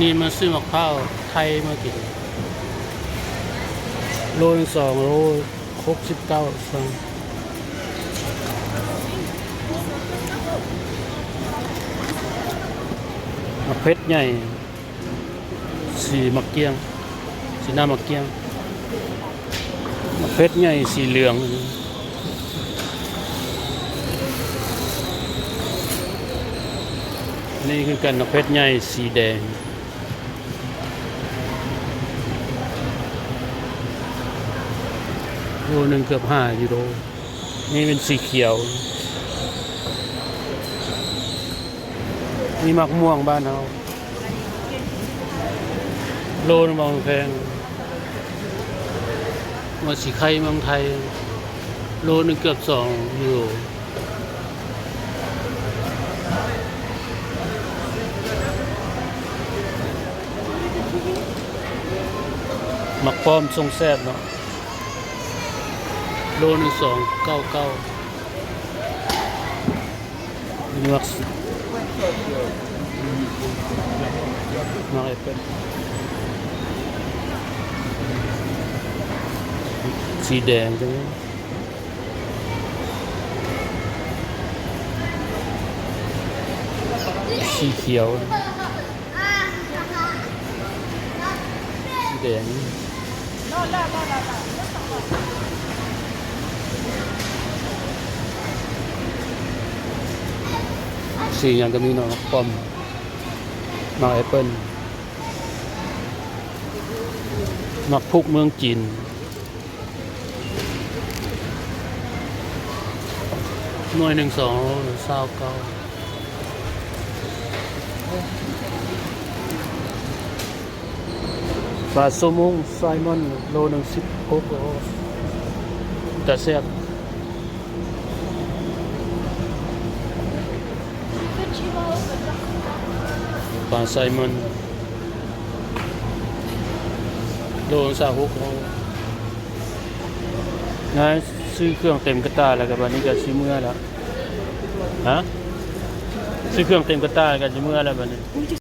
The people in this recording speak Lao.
ນີ້ມາຊື້ໝາກພ້າວໄທມາກິນ ໂລໜຶ່ງສອງໂລ ຫົກສິບເກົ້າສັງ. ໝາກເຜັດໃຫຍ່ ສີໝາກກ້ຽງ ສີໜ້າໝາກກ້ຽງ. ໝາກເຜັດໃຫຍ່ສີເຫຼືອງ ນີ້ຄືກັນ ໝາກເຜັດໃຫຍ່ສີແດງ. ໂລໜຶ່ງເກືອບຫ້າຢູໂຣ. ນີ້ເປັນສີຂຽວ. ມີໝາກມ່ວງບ້ານເຮົາ ໂລໜຶ່ງບໍ່ແພງ. ໝາກສີໄຂ່ເມືອງໄທ ໂລໜຶ່ງເກືອບສອງຢູໂຣ. ໝາກປ້ອມຊົງແຊບເນາະ ໂລໜຶ່ງສອງເກົ້າເກົ້າ. ມີໝາກ ໝາກແອັບເປິ້ນ ສີແດງ ຈັ່ງນີ້ ສີຂຽວ ສີແດງ ສີຫຍັງກະມີເນາະ ໝາກປ້ອມ ໝາກແອັບເປິ້ນ ໝາກພຸກເມືອງຈີນ. ໜ່ວຍໜຶ່ງສອງໂລຊາວເກົ້າ. ປາໂຊໂມງໄຊມອນ ໂລໜຶ່ງສິບຫົກ. ໂອ້ ຕາແຊບ. ປາໄຊມອນ ໂລຊາວຫົກ. ນາຍ ຊື້ເຄື່ອງເຕັມກະຕ່າແລ້ວກະບາດນີ້ກະຊິເມືອແລ້ວ. ຮະ? ຊື້ເຄື່ອງເຕັມກະຕ່າແລ້ວກະຊິເມືອແລ້ວບາດນີ້.